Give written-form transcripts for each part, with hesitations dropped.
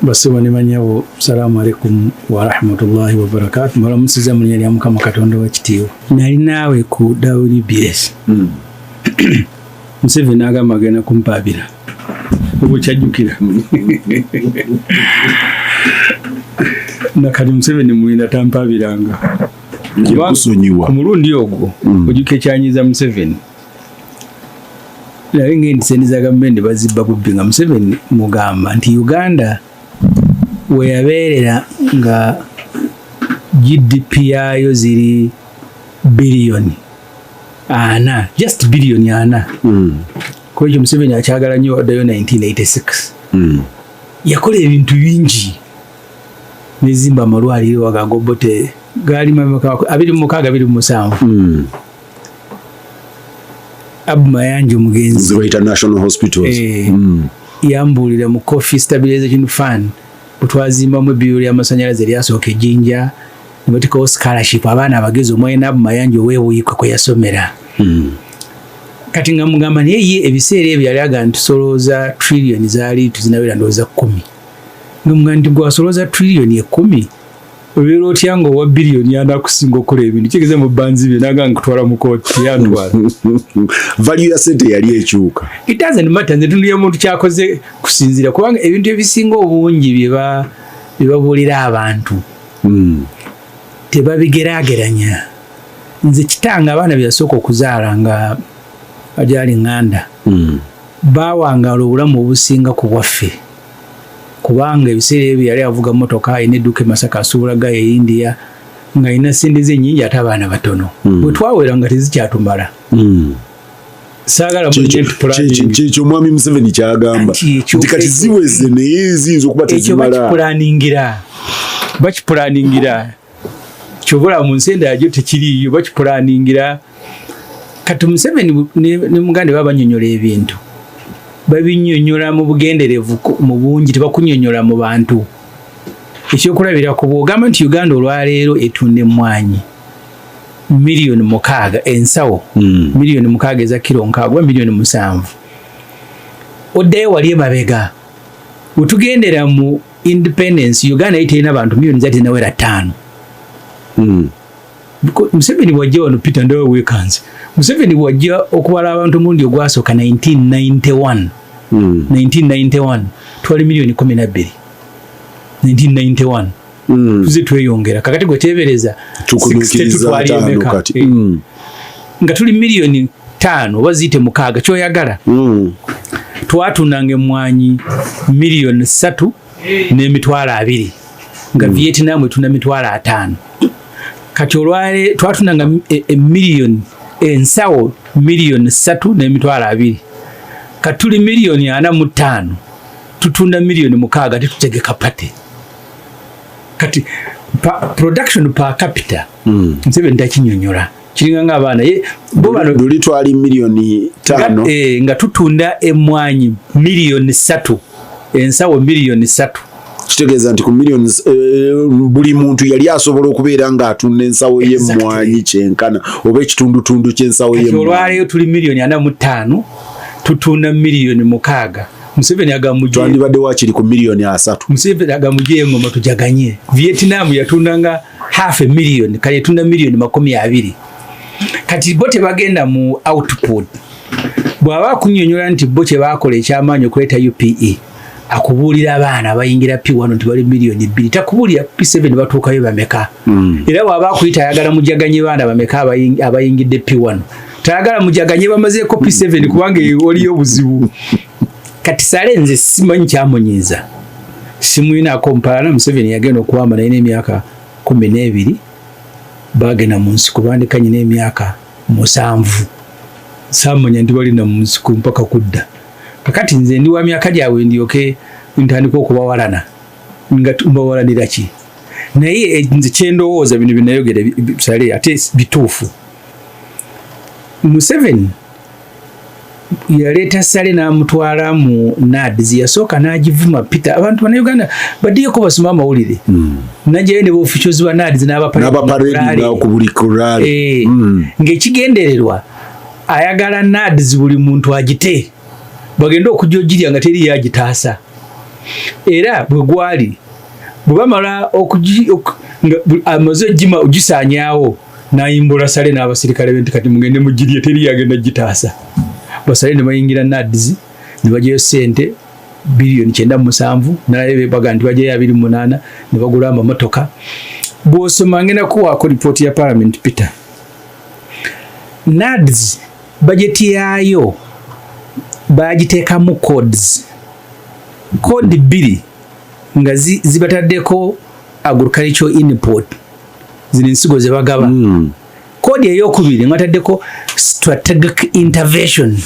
Bassebo ne bannyabo, salaamu alaikum warahmatullahi wabarakatu. Mbalamusiza mu linnya lya Mukama Katonda w'ekitiibwa. Nali naawe ku WBS. Museveni agamba agenda kumpaabira, oba okyajjukira? Nakati Museveni mulinda tampaabiranga. Kusonyiwa. Ku mulundi ogwo ojjuka ekyanyiza Museveni, naye ng'endisente za gavumenti bazibba bubbi, nga Museveni mugamba nti Uganda weyabeerera nga GDP yaayo ziri biliyoni 40, just biliyoni 40. Kuba ekyo Museveni akyagala nnyo waddayo 1986. Yakola ebintu bingi, nezimba amalwaliro wagagobote gaali 26, 27. Abu Mayanja omugenzi ze bayita national hospitals. Eh, yambuulira mu Coffee Stabilization Fund bwe twazimbamu ebbibiro ly'amasannyalaze eryasooka ejjinja, ne batekawo scholarship abaana abagezi, omwalina Abu Mayanja ow'ebuyiika kwe yasomera. Kati nga mugamba, naye ye ebiseera ebyo yali agamba nti tusolooza trillion zaali tuzinawera ndowooza 10. Nga mugamba nti gwasolooza trillion 10, obeera otya nga owa biliyoni 40 kusinga okukola ebintu kigeze mu banzi bye? Naga nkutwala mu kooti, yantwala. Value ya sente yali ekyuka. It doesn't matter, nze tunulya muntu kyakoze kusinziira, kubanga ebintu ebisinga obungi bye babuulira abantu tebabigeraageranya. Nze kitange abaana bye yasooka okuzaala nga agyali ŋŋanda, baawangaala obulamu obusinga ku bwaffe, kubanga ebiseera ebyo yali avuga motoka, alina edduuka e Masaka, asuubula gaya e India, nga alina sente ze nnyingi ate abaana batono. Bwe twawera nga tezikyatumala. Saagala Kyekyo mu planning. Kyekyo omwami Museveni kyagamba Anti nti kati ziweze naye ziyinza okuba ekyo tezimala. Bakipulaningira, kyobula mu nsi endala gyo tekiriiyo, bakipulaningira. Kati Museveni ne muganda baba banyonyola ebintu, babinyonyola mu bugenderevu, mu bungi, tebakunyonyola mu bantu. Ekyokulabirako, bw'ogamba nti Uganda olwaleero etunda emmwanyi miliyoni 6 ensawo, miliyoni 6 eza kiro 60 oba miliyoni 7, oddayo wali emabega wetugendera mu independence, Uganda yali terina bantu miliyoni zali zinawera 5. Museveni bwajja wano, Peter, ndawe wekanze, Museveni bwajja okubala abantu omulundi ogwasooka 1991, 1991 twali miliyoni 12, 1991. Tuze tweyongera, kakati gwe tebereza 62 Tukunuukiriza twali 50 emeka? Kati. Eh, nga tuli miliyoni 5 oba ziyite 6 kyoyagala. Twatundanga emmwanyi miliyoni 3.2 nga Vietnam etunda 50,000. Kati olwale twatundanga emiliyoni ensawo miliyoni 3.2, kati tuli miliyoni 45, tutunda miliyoni 6, tetutegeka party. Kati production per capita, Museveni takinyonyola, kiringa nga abaana ye bo bano. Luli twali miliyoni 5. Nga tutunda emmwanyi miliyoni 3, ensawo miliyoni 3. Kitegeeza nti ku miliyoni buli muntu yali asobola okubeera ng'atunda ensawo y'emmwanyi kyenkana oba ekitundutundu ky'ensawo Kati y'emmwanyi. Olwaleero tuli miliyoni 45, tutunda miliyoni 6. Museveni agamuje Twandibadde wakiri ku miliyoni 30. Museveni agamuje engoma tujaganye. Vietnam yatundanga half a million, kale etunda miliyoni 20. Kati bo tebagenda mu output. Bw'aba akunyonyola nti bo kye baakola ekyamaanyi okuleeta UPE, akubuulira abaana abayingira P1 nti bali miliyoni 2, takubuulira P7 batuukayo bameka. Era bw'aba akuyita ayagala mujaganye baana bameka abayingidde P1, tayagala mujaganye bamazeeko P7, kubanga waliyo obuzibu. Kati sale nze simanyi kyamunyiiza, simuyinaako mpalana. Museveni yagenda okuwamba naye n'emyaka 12, bagenda mu nsiko bandika nyina emyaka 7, samanya nti balina mu nsiko mpaka kudda. Kakati nze ndi wa myaka gyabwe, ndyoke ntandika okubawalana, nga mbawalanira ki? Naye nze kyendowooza, bino byenayogera sale ate bituufu. Museveni yaleeta Sale n'amutwala mu NAADS, yasooka n'agivuma. Peter, abantu bannayuganda baddiyeko basome amawulire. Najjayo ne ba officials ba NAADS n'abaparedi ku buli rally. Eh, ng'ekigendererwa ayagala NAADS buli muntu agite, bagende okujja ogirya nga teri yagitaasa. Era bwe gwali bwe bamala amaze ogisaanyaawo, nayimbula Saleh n'abasirikale be nti kati mugende mugirye, teri yagenda gitaasa. Ba Saleh ne bayingira NAADS ne bagyayo sente biliyoni 97, naye baga nti bagyayo 28 ne bagula amamotoka. Bw'osoma, ngenda kuwaako ripooti ya Parliament, Peter, NAADS bajeti yaayo bagiteekamu codes, code bbiri nga zibataddeko agricultural input, zino ensigo ze bagaba. Code eyokubiri nga bataddeko strategic intervention.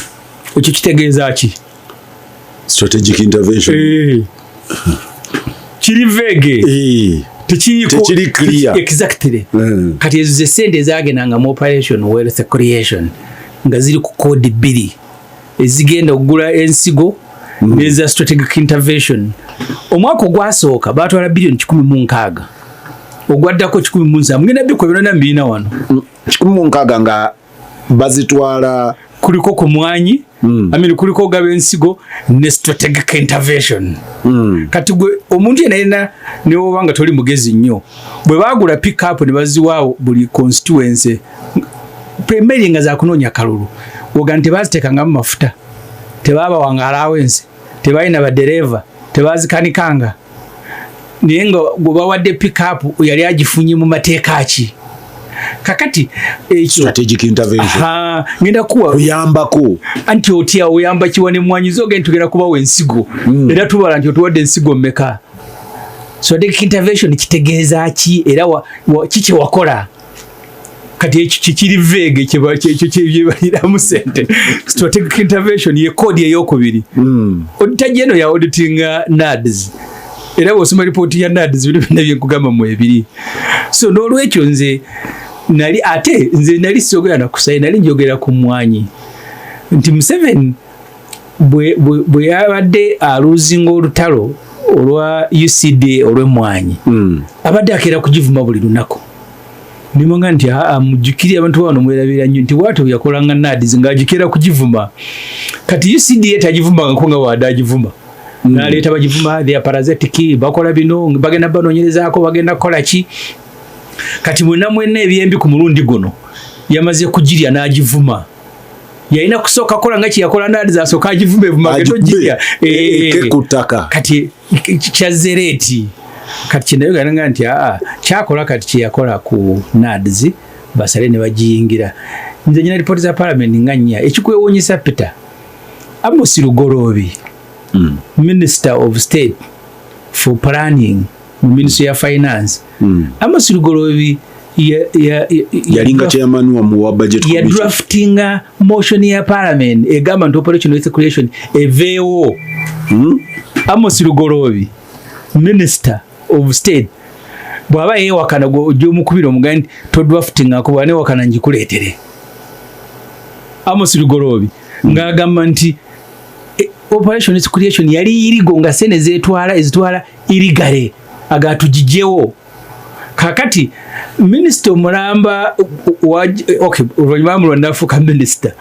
Ekyo kitegeeza ki? Strategic intervention. Eh. Kiri vague. Tekiriko. Tekiri clear. Exactly. Kati ezo ze sente ezagendanga mu Operation Wealth Creation nga ziri ku code bbiri, ezigenda okugula ensigo neza strategic intervention. Omwaka ogwasooka batwala biliyoni 160, ogwaddako 107. Ngenda bikwe byonna mbirina wano. 160 nga bazitwala? Kuliko ku mwanyi. I mean, kuliko ogaba ensigo ne strategic intervention. Kati gwe omuntu yena yena newoba nga toli mugezi nnyo, bwe bagula pickup ne baziwaawo buli constituency primarily nga zakunoonya kalulu, oga nti tebaziteekangamu mafuta, tebabawanga allowance, tebalina badereva, tebazikanikanga, naye nga gwe bawadde pickup yali agifunye mu mateeka ki? Kakati ekyo Strategic intervention. Aha, ngenda kuwa Kuyambako. Anti otya oyamba kiwa nemwanyi zo, ogenda tugenda kubawa ensigo. Era tubala nti otuwadde ensigo mmeka? Strategic intervention kitegeeza ki? Era ki kyewakola? Kati ekyo kikiri vague, ekyo kyebaliramu sente. Strategic intervention ye code eyokubiri. Auditor General ya auditinga NAADS, era bwosoma ripooti ya NAADS, bino byonna byenkugamba mu ebiri. So n'olwekyo nze nali, ate nze nali sogera nakusayi, nali njogera ku mwanyi nti Museveni bwe yabadde aluzinga olutalo olwa UCDA olw'emmwanyi, abadde akeera kugivuma buli lunaku. Nimanga nti aa, mujjukire abantu bano mwerabira nnyo nti bwatyo bwe yakolanga NAADS ng'agikeera kugivuma. Kati UCDA tagivumangako nga bwadde agivuma, n'aleeta bagivuma, they are parasitic, bakola bino, bagenda banoonyerezaako, bagenda kukola ki. Kati mwenna mwenna ebyembi ku mulundi guno yamaze kugirya n'agivuma, yalina kusooka kola nga kyeyakola NAADS, asooka agivuma evuma. Agikube, togirya. eke ku ttaka. Kati kyazereeti. Kati kyenayogera nti aa, kyakola kati kyeyakola ku NAADS, basale ne bagiyingira. Nze nyina ripooti za Parliament nga nnya. Ekikwewuunyisa, Peter, Amos Lugoloobi, Minister of State for Planning mu Ministry ya Finance, Amos Lugoloobi Yalinga chairman wa mu wa budget ya committee. Draftinga motion ya Parliament egamba nti Operation Wealth Creation eveewo. Amos Lugoloobi, Minister of State, bw'aba yeewakana, gwe ojja omukubira omugambe nti todraftingako, bw'aba newakana ngikuleetere. Amos Lugoloobi ng'agamba nti Operation Wealth Creation yali illegal, nga sente zetwala ezitwala illegally, agatugijjewo. Kakati minisita omulamba okay, oluvannyuma lwamulwa nafuuka minisita.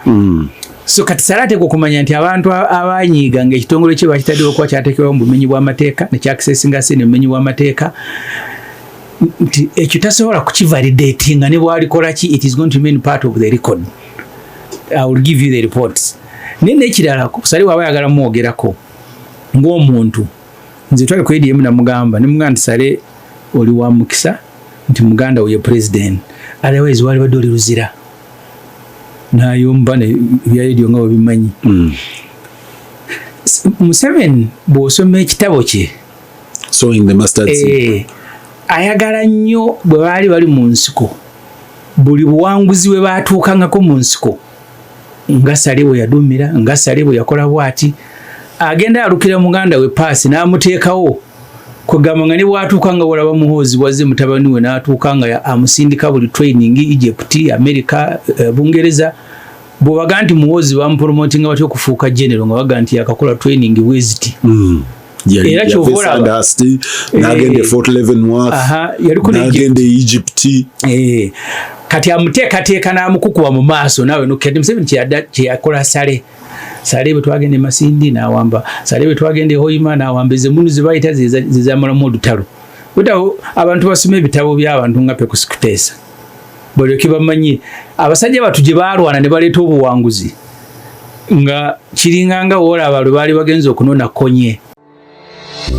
So kati Saleh ateekwa okumanya nti abantu abanyiiga nga ekitongole kye bakitaddewo kuba kyateekebwawo mu bumenyi bw'amateeka nekyakisesinga sente mu bumenyi bw'amateeka, nti ekyo tasobola kukivalidatinga ne bwalikola ki, it is going to remain part of the record. I will give you the reports. Naye nekirala, Saleh bw'aba ayagala mwogerako ng'omuntu, nze twali ku ADM, namugamba, nemugamba nti Saleh oli wa mukisa nti muganda we ye president, otherwise wali badde oli Luzira nayomba ebya radio nga webimanyi. Museveni bw'osoma ekitabo kye Sowing the Mustard Seed. Eh, ayagala nnyo bwe baali bali mu nsiko, buli buwanguzi bwe baatuukangako mu nsiko, nga Saleh bwe yadumira, nga Saleh bwe yakola bwati, agenda alukira muganda we paasi n'amuteekawo. Kwegamba nga ne bwatuuka nga walaba Muhoozi wazze mutabani we n'atuuka nga amusindika buli training, Egypt, America, Bungereza. Bw'obaga nti Muhoozi bamupromotinga batya okufuuka general, nga baga nti yakakola training bweziti. Era kyova olaba N'agenda e Fort Leavenworth. Aha, yaliko ne N'agenda e Egypt. Eh, kati amuteekateeka n'amukukuba mu maaso naawe nokati Museveni kyeyakola Saleh. Saleh bwe twagenda e Masindi n'awamba, Saleh bwe twagenda e Hoima n'awamba. Ezo emmundu ze bayita zezamalamu olutalo. Butawo abantu basoma ebitabo by'abantu nga Pecos Kutesa, balyoke bamanye abasajja batu gye baalwana ne baleeta obuwanguzi, nga kiringanga woolaba lwe baali bagenza okunona Konye.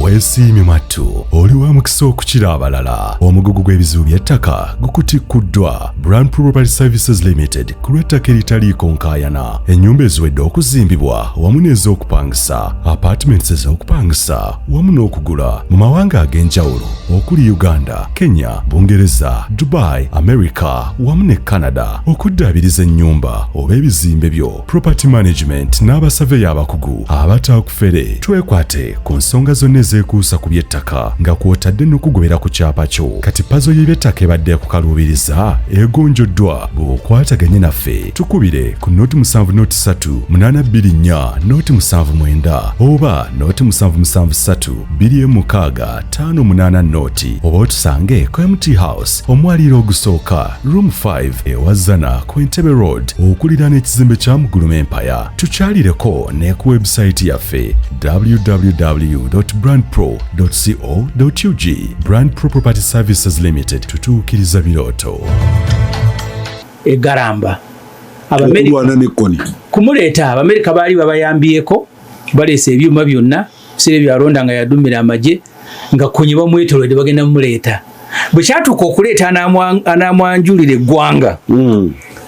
Weesiimye mwattu, oli wa mukisa okukira abalala. Omugugu gw'ebizibu by'ettaka gukutikkuddwa Brand Property Services Limited ku lw'ettaka eritaliiko nkaayana, ennyumba eziwedde okuzimbibwa wamu n'ez'okupangisa, apartments ez'okupangisa wamu n'okugula mu mawanga ag'enjawulo okuli Uganda, Kenya, Bungereza, Dubai, America wamu ne Canada. Okuddaabiriza ennyumba oba ebizimbe byo, property management n'abasaveya abakugu abatakufere. Twekwate ku nsonga zonna ezeekuusa ku by'ettaka nga kw'otadde n'okugobera ku kyapa kyo. Kati puzzle y'eby'ettaka ebadde ekukaluubiriza egonjoddwa bw'okwataganye naffe. Tukubire ku 0 7 0 3 824 079 oba 0 773 26 58 0, oba otusange ku MT House, omwaliiro ogusooka, room 5, ewazana ku Entebbe Road, okuliraana ekizimbe kya Muguluma Empire. Tukyalireko ne ku website yaffe www.brandpro.co.ug. Brand Pro Property Services Limited, tutuukiriza birooto. Egaramba Abamerika Okulwana ne Kony. Kumuleeta, Abamerika baali babayambyeko, baleese ebyuma byonna. Biseera ebyo Alonda nga yadumira amagye, nga Konyi bamwetolodde, bagenda mumuleeta. Bwe kyatuuka okuleeta anaamwanjulira eggwanga,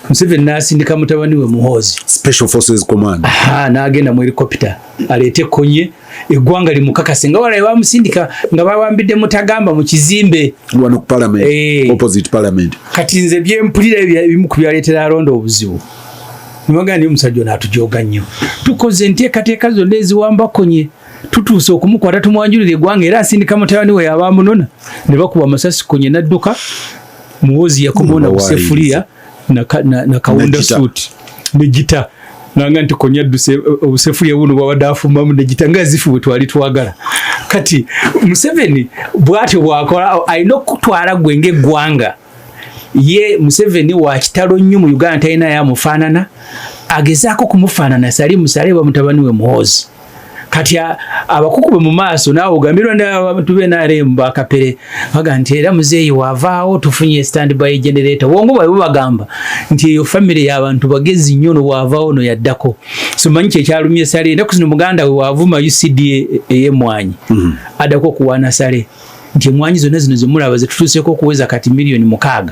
Museveni n'asindika mutabani we Muhoozi. Special Forces Command. Aha, n'agenda mu helicopter aleete Konye, eggwanga limukakase, nga walabe bamusindika nga bawambidde Mutagamba mu kizimbe. Wano ku parliament. Opposite parliament. Kati nze byempulira ebyo ebimu ku byaleetera Alonda obuzibu. Nibagaa naye omusajja ono atujooga nnyo, tukoze enteekateeka zonna eziwamba Konye, tutuuse okumukwata tumwanjulira eggwanga, era asindika mutabani we yaba amunona, ne bakuba amasasi, Konye n'adduka. Muhoozi yakomawo na busefuliya na kawunda. Ne gita. Suit ne gita, nanga nti Konye adduse, obusefuliya buno bwabadde afumbamu ne gita, nga zifu bwe twali twagala. Kati Museveni bw'atyo bw'akola, alina okutwala gwe ng'eggwanga. Ye Museveni wa kitalo nnyo mu Uganda, talina yamufaanana, agezaako kumufaanana Salim Saleh wa mutabani we Muhoozi. Kati abakukube mu maaso, naawe ogambirwa abantu b'NRM bakapere baga nti era muzeeyi waavaawo tufunye standby generator. Bwongo bwabwe bubagamba nti eyo famire y'abantu bagezi nnyo, no bwavaawo no yaddako. So manyi kyekyalumye Saleh ennaku zino, muganda we waavuma UCDA ey'emmwanyi, addako okuwaana Saleh nti emwanyi zonna zino zemulaba zetutuuseeko okuweza kati miliyoni 6,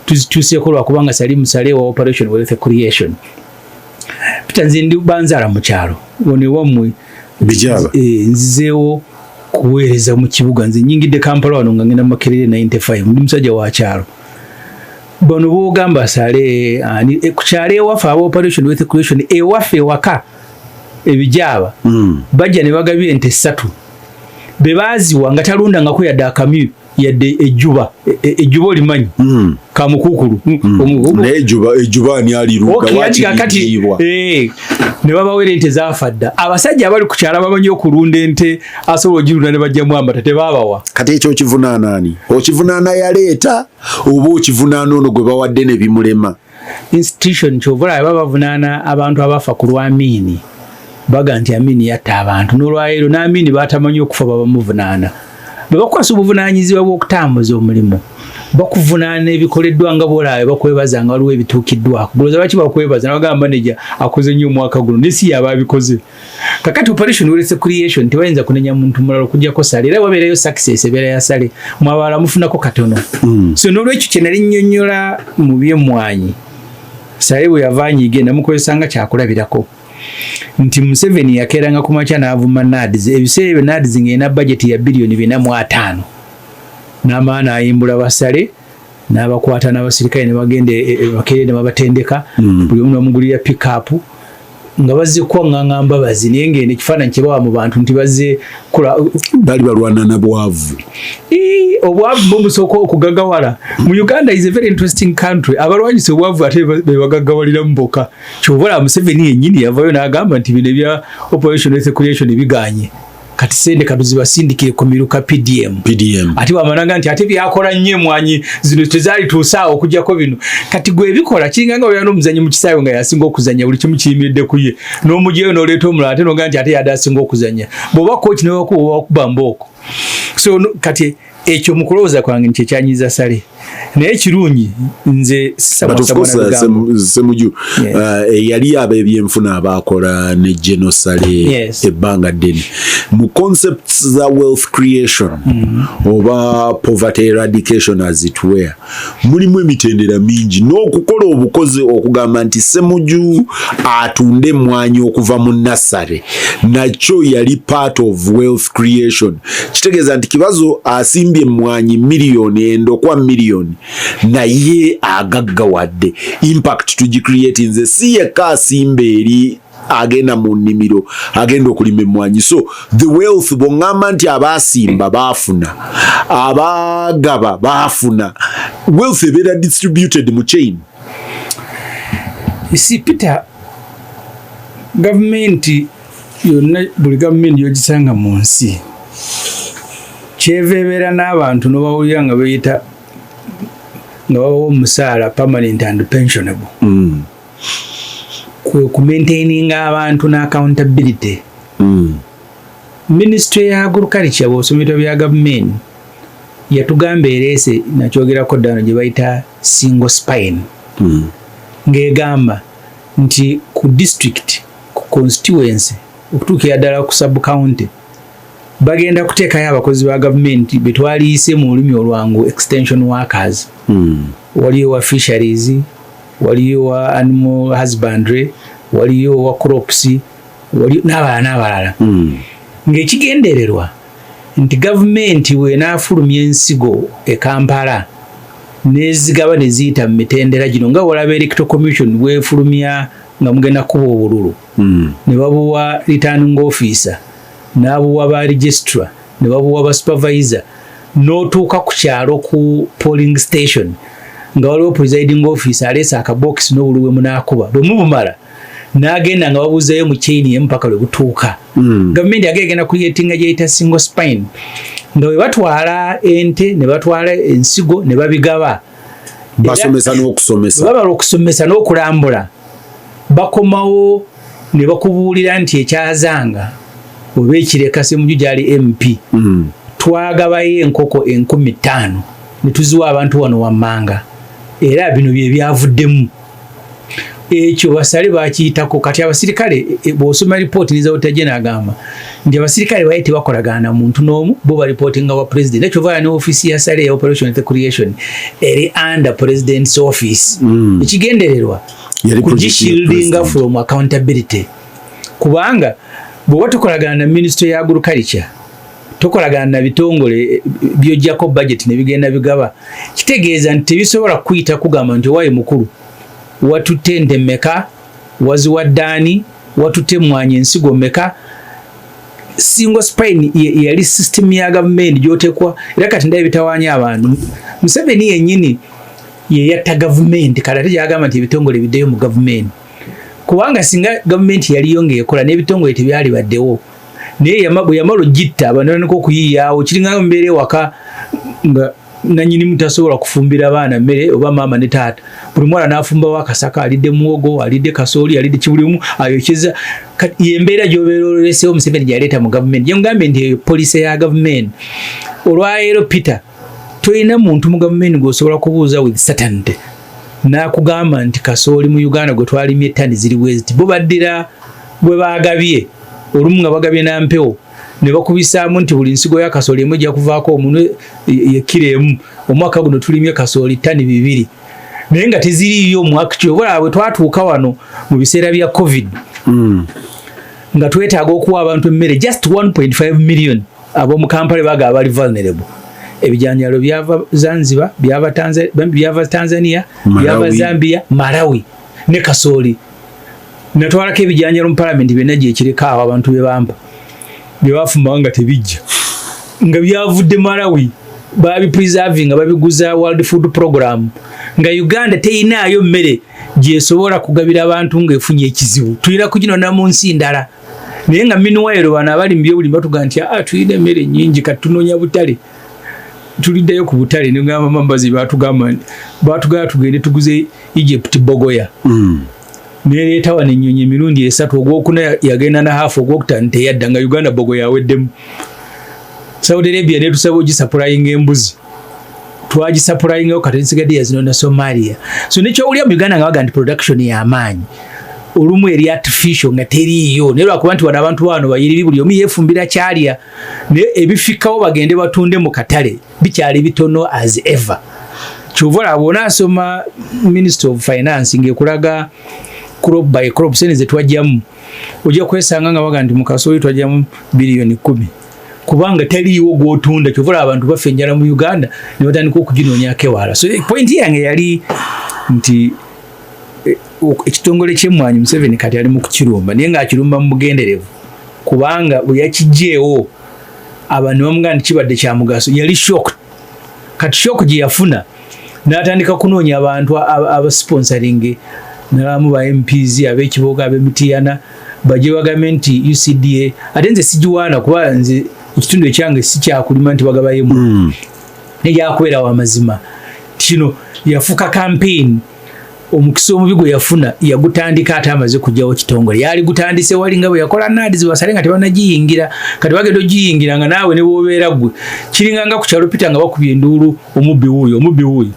tuzituuseeko lwakubanga Salim Saleh wa Operation Wealth Creation. Peter, nze ndi banzaala mu kyalo wano ewammwe. Bijaba. Nzizeewo kuweereza mu kibuga. Nze nyingidde Kampala wano nga ngenda Makerere 95, ndi musajja wa kyalo. Bano boogamba Saleh ani, ku kyalo ewaffe aba Operation Wealth Creation ewaffe ewaka ebijaaba, bajja ne bagabira ente ssatu. Be baaziwa nga talundangako yadde akamyu yadde ejjuba. Ejjuba olimanyi? Kamukukulu. Naye ejjuba ani alirunda? Okay, anti kakati wakiriibwa. Ne babawera ente zaafa dda. Abasajja abali ku kyalo bamanyi okulunda ente, asobola ogirunda ne bajjamu amata, tebabawa. Kati ekyo okivunaana ani? Okivunaana yaleeta oba okivunaana ono gwe bawadde ne bimulema? Institution. Kyova olaba baba bavunaana abantu abafa ku lwa Amiini, baga nti Amiini yatta abantu. N'olwaleero n'Amiini batamanyi okufa babamuvunaana. Bwe bakwasa obuvunaanyizibwa bw'okutambuza omulimu, bakuvunaana ebikoleddwa, nga bwolaba bakwebaza nga waliwo ebituukiddwako. Guloza lwaki bakwebaza? Nabagamba manager akoze nnyo omwaka guno, naye si yaba abikoze. Kakati Operation Wealth Creation tebayinza kunenya muntu mulala okujjako Saleh. Era wabeerayo success, ebeera ya Saleh, mwabala mufunako katono. So n'olwekyo kye nali nnyonnyola mu byemmwanyi, Saleh bwe yava anyiige, namukozesa nga kyakulabirako nti Museveni yakeeranga ku makya n'avuma NAADS. Ebiseera ebyo NAADS ng'erina bajeti ya biliyoni 450, n'amala n'ayimbula ba Saleh, n'abakwata n'abasirikale ne bagenda Makerere ne babatendeka, buli omu bamugulira pickup nga bazze kuwaŋŋanga Mbabazi. Naye ng'eno ekifaananyi kye bawa mu bantu nti bazze kula. Bali balwana na bwavu. Ii, obwavu bwo busooka okugagawala mu Uganda is a very interesting country. Abalwanyisa obwavu ate be bagagawaliramu bokka. Kyova olaba Museveni yennyini yavayo n'agamba nti bino ebya Operation Wealth Creation biganye. Kati sente katuzibasindikire ku miruka PDM. PDM. Ate bwamanaga nti ate byakola nnyo, emwanyi zino tezaalituusaawo okugjako bino. Kati gwe ebikola kiringa nga obeera n'omuzanyi mu kisaawe nga yasinga okuzanya, buli kimu kiyimiridde ku ye, n'omugyeyo n'oleeta omulala, ate noga nti ate yadde asinga okuzanya. Bw'oba kochi newakuba wakuba mbooko. So kati ekyo mu kulowooza kwange nti ekyanyiza Saleh, naye ekirungi nze But of course, Semuju, eyali ab'ebyenfuna abakola ne General Saleh ebbanga ddene mu concepts za wealth creation oba poverty eradication as it were, mulimu emitendera mingi n'okukola obukozi okugamba nti Semuju atunde emmwanyi okuva mu nursery, nakyo yali part of wealth creation. Kitegeeza nti Kibazo asimbye emmwanyi miliyoni, endokwa miliyoni, naye agaggawadde. Impact tugicreate, nze si yekka asimba eri agenda mu nnimiro, agenda okulima emmwanyi. So the wealth, bw'oŋŋamba nti abaasimba baafuna, abagaba baafuna, wealth ebeera distributed mu chain. Si Peter, gavumenti yonna, buli gavumenti yogisanga mu nsi, kyeva ebeera n'abantu nobawulira nga beyita nga babawa omusaala permanent and pensionable, kwe kumaintaininga abantu n'accountability. Ministry ya agriculture, bw'osoma ebitabo bya gavumenti, yatugamba ereese, nakyogerako ddano, gye bayita single spine, ng'egamba nti ku district, ku constituency, okutuukira ddala ku sub county, bagenda kuteekayo abakozi ba gavumenti betwaliise mu lulimi olwangu extension workers. Waliyo wa fisheries, waliyo wa animal husbandry, waliyo wa crops, waliyo n'abalala n'abalala, ng'ekigendererwa nti gavumenti bw'enaafulumya ensigo e Kampala nezigaba ne ziyita mu mitendera gino, nga walaba Electoral Commission bwefulumya nga mugenda kuba obululu, ne babuwa returning officer, n'abuwa ba registrar, ne babuwa ba supervisor, n'otuuka ku kyalo ku polling station nga waliwo presiding officer aleese akabokisi n'obululu bwe munaakuba. Bwe mubumala, n'agenda nga babuuzayo mu chain emu paka lwe butuuka. Gavumenti yage egenda creatinga gyeyita single spine, nga bwe batwala ente ne batwala ensigo ne babigaba. Basomesa n'okusomesa. Babala okusomesa n'okulambula, bakomawo ne bakubuulira nti ekyazanga oba ekireka Semuju gyali MP, twagabayo enkoko 5000 ne tuziwa abantu wano wammanga, era bino bye byavuddemu. Ekyo basale bakiyitako. Kati abasirikale, bw'osoma ripooti nizawutaje, n'agamba nti abasirikale baye tebakolagana na muntu n'omu, bo baripootinga wa president. Ekyo vaya ne ofiisi ya Saleh ya operation creation eri under president's office. Ekigendererwa Yali project ya kugishieldinga president. from accountability, kubanga bw'oba tokolagana na ministry ya agriculture, tokolagana na bitongole byojjako budget ne bigenda bigaba, kitegeeza nti tebisobola kuyita kugamba nti owaye mukulu, watutte ente mmeka, waziwadde ani, watutte emmwanyi ensigo mmeka? Single spine yali system ya gavumenti gyotekwa. Era kati ndaba bitawaanya abantu, Museveni yennyini ye yatta gavumenti. Kati ate gyagamba nti ebitongole biddeyo mu gavumenti, kubanga singa gavumenti yaliyo ng'ekola n'ebitongole tebyali baddewo. Naye bwe yamala ogitta, abantu batandika okuyiiyaawo. Kiringa mbeera ewaka nga nanyinimu tasobola kufumbira baana mmere, oba maama ne taata, buli mwana n'afumbawo akasaka, alidde muwogo, alidde kasooli, alidde kibulimu ayokeza. Kati yembeera gy'obeera olesewo Museveni gyaleeta mu gavumenti. Gyemugambye nti eyo policy ya gavumenti. Olwaleero Peter, tolina muntu mu gavumenti gw'osobola kubuuza with certainty n'akugamba nti kasooli mu Uganda gwe twalimye ettani ziri bwe ziti. Bo baddira bwe baagabye, olumu nga bagabye nampewo, ne bakubisaamu nti buli nsigo ya kasooli emu ejja kuvaako omunwe ye kiro emu, omwaka guno tulimye kasooli ttani 2, naye nga teziriiyo mu actual. Oba bwe twatuuka wano mu biseera bya COVID, nga twetaaga okuwa abantu emmere, just 1.5 million ab'omu Kampala baga abali vulnerable, ebijanjalo byava Zanzibar, byava Tanzania, byava Malawi. Zambia, Malawi ne kasooli. Natwalako ebijanjalo mu palamenti byonna gyekireka awo, abantu bye bampa bye bafumbawo nga tebijja, nga byavudde Malawi, babipreserving nga babiguza World Food Program, nga Uganda teyinaayo mmere gyesobola kugabira abantu ng'efunye ekizibu, tulina kuginona mu nsi ndala. Naye nga meanwhile bano abali mu byobulimi batugamba nti ah, tulina emmere nnyingi, kati tunoonya butale, tuliddeyo ku butale. Negamba mambazi batugamba batugamba tugende tuguze Egypt bogoya. Nereeta wano ennyonyi emirundi esatu, ogwokuna yagenda na hafu, ogwokutaano teyadda, nga Uganda bogoya aweddemu. Saudi Arabia netusaba ogisupplyinga embuzi, twagisupplyingayo, kati nsigadde yazino na Somalia. So nekyowulira mu Uganda nga baga nti production y'amaanyi olumu eri artificial nga teriiyo, naye lwakuba nti wano abantu bano bayiribi, buli omu yeefumbira kyalya, naye ebifikawo bagende batunde mu katale bikyali bitono as ever. Kyova olaba bw'onaasoma Minister of Finance ng'ekulaga crop by crop sente zetwajjamu, ojja kwesanga nga baga nti mu kasooli twajjamu 10 biliyoni, kubanga taliiwo gw'otunda. Kyova olaba abantu bafa enjala mu Uganda ne batandika okuginoonyako ewala. So point yange yali nti ekitongole ky'emmwanyi Museveni kati ali mu kukirumba, naye ng'akirumba mu bugenderevu, kubanga bwe yakijjeewo abantu bamugamba nti kibadde kya mugaso, yali shocked. Kati shock gye yafuna n'atandika kunoonya abantu abasponsoring, nalamu ba MPs ab'ekiboga, ab'emitiyana, bajje bagambe nti UCDA. Ate nze sigiwaana, kuba nze ekitundu ekyange si kyakulima nti bagabayemu, nejakubeera wamazima. Kino yafuuka campaign. Omukisa omubi gwe yafuna, yagutandika ate amaze kugyawo kitongole. Yali gutandise wali nga bwe yakola NAADS, basale nga tebanagiyingira. Kati bagenda ogiyingira nga naawe ne bwobeera ggwe kiringa nga ku kyalo Peter nga bakubye enduulu, omubbi wuuyo, omubbi wuuyo,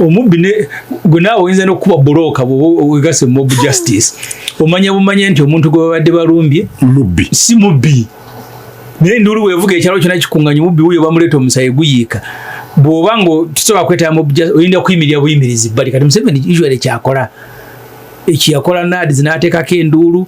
omubbi gwe naawe oyinza n'okukuba bulooka bw'oba wegase mob justice. Omanya bumanya nti omuntu gwe babadde balumbye mubbi. Si mubbi, naye enduulu bwevuga ekyalo kyonna kikuŋŋanya, omubbi wuuyo, bamuleeta, omusayi guyiika. Bw'oba nga tusobola kwetaba mob justice, oyinza kuyimirira buyimirizi bbali. Kati Museveni usually kyakola ekiyakola NAADS n'ateekako enduulu,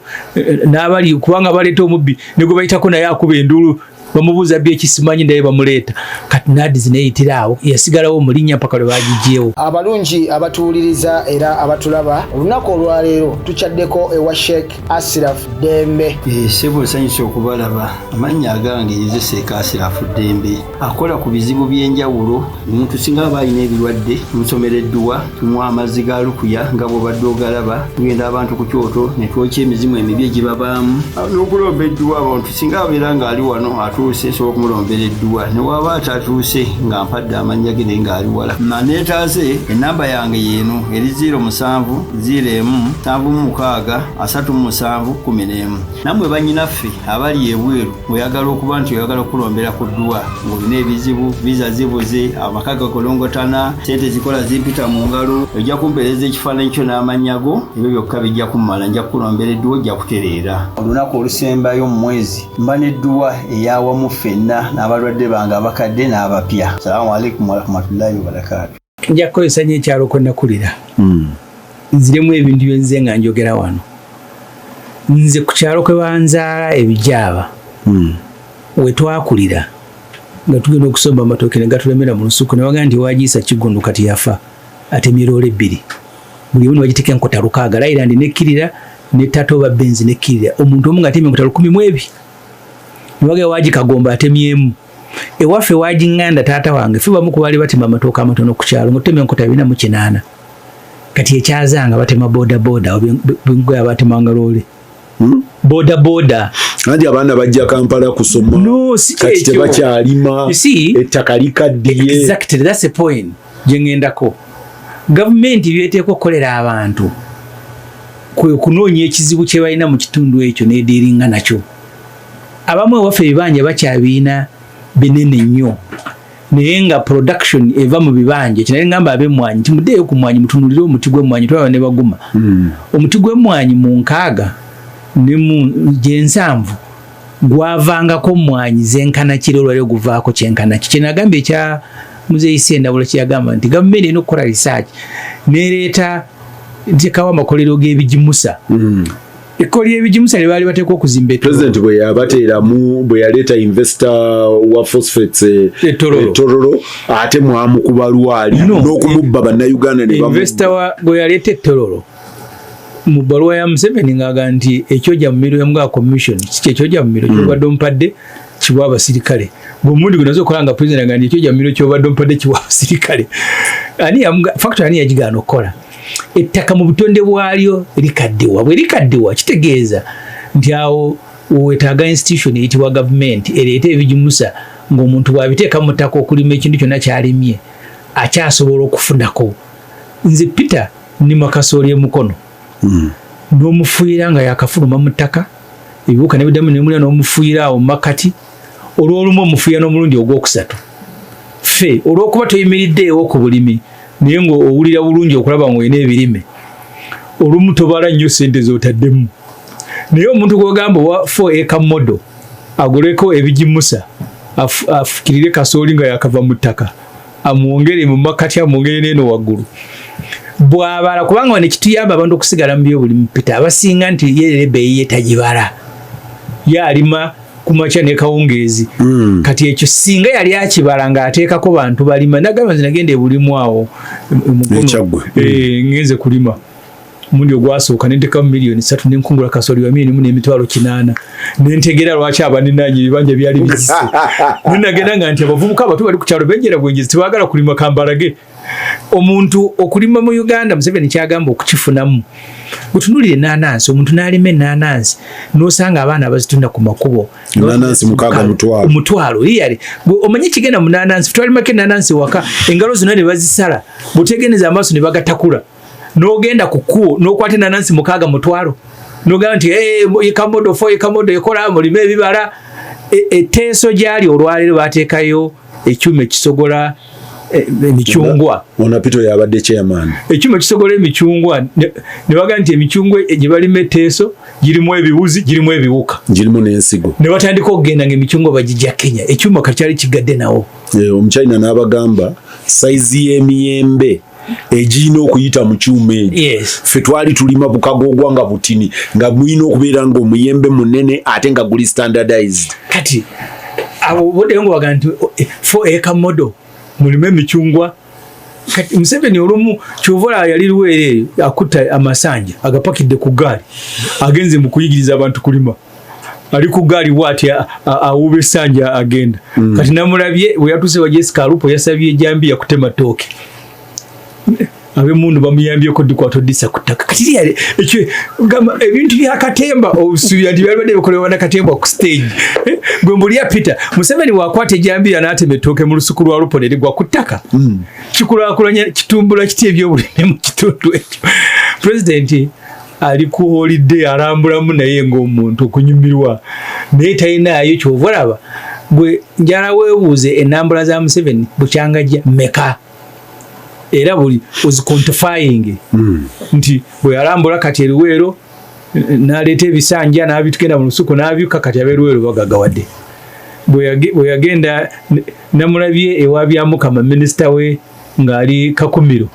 n'abali kubanga baleeta omubbi ne gwe bayitako naye akuba enduulu, bamubuuza bbi ekisimanyi, naye bamuleeta. Kati NAADS neyitira awo, yasigalawo mu linnya mpaka lwe bagigyewo. Abalungi abatuwuliriza era abatulaba, olunaku olwaleero tukyaddeko ewa Sheikh Asiraf Ddembe. Ssebo, nsanyusa okubalaba. Amannya agange nze Seeka Asirafu Ddembe, akola ku bizibu by'enjawulo. Omuntu singa aba alina ebirwadde, tumusomera edduwa, tumuwa amazzi ga lukuya nga bw'obadde ogalaba. Tugenda abantu ku kyoto ne twokya emizimu emibi egibabaamu n'okulomba edduwa. Abantu singa abeera ng'ali wano atuuse, nsobola okumulombera edduwa, ne waba atatuuse nga mpadde amannya ge naye ng'ali wala naneetaase. Enamba yange yeeno eri 07 01 76 37 11. Nammwe bannyinaffe abali ebweru, oyagala okuba nti oyagala okulombera ku dduwa ng'olina ebizibu, visa zibuze, amaka gakolongotana, sente zikola zimpita mu ngalo, ojja kumpeereza ekifaananyi kyo n'amannya go, ebyo byokka bijja kummala, nja kukulombera edduwa, ojja kutereera. Olunaku olusembayo mu mwezi mba n'edduwa eyawamu ffenna n'abalwadde bange abakadde n'abapya. Salaamu alaikum warahmatullahi wabarakaatu. Nja kukozesa nnyo ekyalo kwe nakulira, nziremu ebintu byenzize nga njogera wano. Nze ku kyalo kwe banzaala ebijaaba, we twakulira nga tugenda okusomba amatooke ne gatulemera mu lusuku, ne bagamba nti wagiisa Kiggundu kati yafa, atemye loole bbiri, buli omu ne bagiteeka enkota 6, Leyland nekkirira ne tata oba Benz nekkirira, omuntu omu ng'atemye enkota lukumi mu ebi. Ne bagamba waagi Kagomba atemyemu. Ewaffe wagiŋŋanda taata wange, ffe bamu ku baali batema amatooke amatono ku kyalo, nga tutema enkota 408. Kati ekyazanga batema boda boda, bengoya batemanga loole boda boda. Anti abaana bajja Kampala kusoma. No, si kati kyekyo. Tebakyalima. You see? Ettaka likaddiye. Exactly, that's the point gye ŋŋendako. Gavumenti byeteeka okukolera abantu kwe kunoonya ekizibu kye balina mu kitundu ekyo n'ediiringa nakyo. Abamu ewaffe ebibanja bakyabiina binene nnyo, naye nga production eva mu bibanja. Kinaye ngamba ab'emmwanyi nti muddeeyo ku mmwanyi, mutunuulire omuti gw'emmwanyi, twaba ne baguma omuti gw'emmwanyi mu 60 ne mu gyensanvu gwavangako mmwanyi zenkana kiri, olwaliro guvaako kyenkana ki. Kyenagambye ekya Muzeeyi Sendabula kyeyagamba nti gavumenti erina okukola research nereeta ntekawo amakolero g'ebigimusa. Ekkolo ly'ebigimusa lye baali bateekwa okuzimba e Tororo. President bwe yabateeramu, bwe yaleeta investor wa phosphates E Tororo. E Tororo, ate mwamukuba lwali No. n'okumubba Bannayuganda ne Investor wa bwe yaleeta e Tororo, mu bbaluwa ya Museveni ng'aga nti ekyoja mumiro yamugaa commission si kyekyoja mumiro kyobadde ompadde kiwa abasirikale. Bweomundi gwe nazo okukola nga president aga nti ekyoja mumiro kyobadde ompadde kiwa abasirikale, ani factory ani yagigaana okukola? Ettaka mu butonde bwalyo likaddiwa. Bwe likaddiwa kitegeeza nti awo Wetaaga institution eyitibwa gavumenti ereeta ebigimusa, ng'omuntu bw'abiteeka mu ttaka okulima ekintu kyonna kyalimye, akyasobola okufunako. Nze Peter nnima kasooli emukono n'omufuuyira nga yakafuluma mu ttaka, ebiwuka ne biddamu nemulya, n'omufuuyira awo mu makkati. Olw'olumu omufuuyira n'omulundi ogwokusatu. Ffe olw'okuba toyimiriddeewo ku bulimi, naye ng'owulira bulungi okulaba ng'olina ebirime, olumu tobala nnyo sente z'otaddemu. Naye omuntu gwogamba owa 4 acre model aguleko ebigimusa, afukirire kasooli nga yakava mu ttaka, amwongere mu makkati, amwongere n'eno waggulu bw'abala, kubanga wano ekituyamba abantu okusigala mu byobulimi, Peter, abasinga nti ye ebbeeyi ye tagibala, ye alima ku makya ne kawungeezi. Kati ekyo singa yali akibala ng'ateekako bantu balima. Nagamba nze nagenda ebulimu awo Mukono. Ekyaggwe. Ngenze kulima omundi ogwasooka, nentekamu miliyoni 3, nenkungula kasooli wa miliyoni 1 n'emitwalo 800. Nentegeera lwaki abaninaanye ebibanja byali bizise. Nenagenda nga nti abavubuka abato bali ku kyalo benjera bwenjezi, tebaagala kulima. Kambalage omuntu okulima mu Uganda, Museveni kyagamba okukifunamu. Butunulire enanansi, omuntu n'alima enanansi n'osanga abaana abazitunda ku makubo. Enanansi 6 mutwalo. Omutwalo really. Gwe omanyi kigenda mu nanansi? Twalimako enanansi waka, engalo zonna ne bazisala, bw'otegeneza amaaso ne bagatakula, n'ogenda ku kkubo n'okwata enanansi 6 mutwalo, n'ogamba nti, "Hey, acre model, 4 acre model ekola, mulime ebibala." Etteeso gyali olwaleero bateekayo ekyuma ekisogola emicungwa. Ona Peter yabadde chairman. Ekyuma ekisogola emicungwa, ne bagamba nti emicungwa gye balima etteeso girimu ebiwuzi, girimu ebiwuka, girimu n'ensigo. Ne batandika okugenda nga emicungwa bagijja Kenya. Ekyuma kakyali kigadde nawo. Omuchina n'abagamba sayizi y'emiyembe egirina okuyita mu kyuma ekyo. Ffe twali tulima bukagogwa nga butini, nga mulina okubeera nga omuyembe munene ate nga guli standardized. Kati abo buddeyo nga baga nti 4 acre model, mulimu emicungwa. Kati Museveni olumu kyova olaba yali Luweero eyo akutta amasanja agapakidde ku ggaali, agenze mu kuyigiriza abantu kulima. Ali ku ggaali bwati awuuba essanja agenda. Kati namulabye bwe yatuuse wa Jessica Alupo, yasabye ejambiya kutema ttooke, ab'emmundu bamuyambyeko dikwata odisa ku ttaka. Kati lyali ekyo gamba ebintu bya katemba, osuubira nti byalibadde bikolebwa na katemba ku stage. Gwe mbulya Peter, Museveni wakwata ejambiya n'atema ettooke mu lusuku lwa Lupo ne ligwa ku ttaka, kikulaakulanya kitumbula kiti ebyobulimi mu kitundu ekyo? Pulezidenti ali ku holiday, alambulamu naye ng'omuntu okunyumirwa, naye talinaayo. Kyova olaba gwe njala weebuuze enambula za Museveni bukyangajja meka, era buli oziquantifying nti bwe yalambula kati eruweero n'aleeta ebisanja n'abitugenda mu lusuku n'abyuka, kati ab'eruweero bagagawadde. Bwe yagenda namulabye ewa Byamukama, minisita we ng'ali Kakumiro.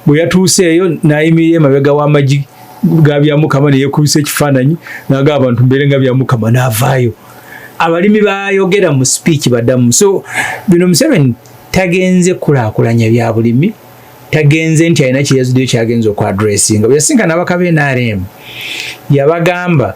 Bwe yatuuseeyo n'ayimirira emabega w'amagi ga Byamukama ne yeekubisa ekifaananyi n'agamba abantu mbeere nga Byamukama, n'avaayo. Abalimi bayogera mu speech baddamu. So bino Museveni tagenze kulaakulanya bya bulimi, tagenze nti alina kyeyazuddeyo kyagenza okuaddressinga. Bwe yasinkana ababaka ba NRM yabagamba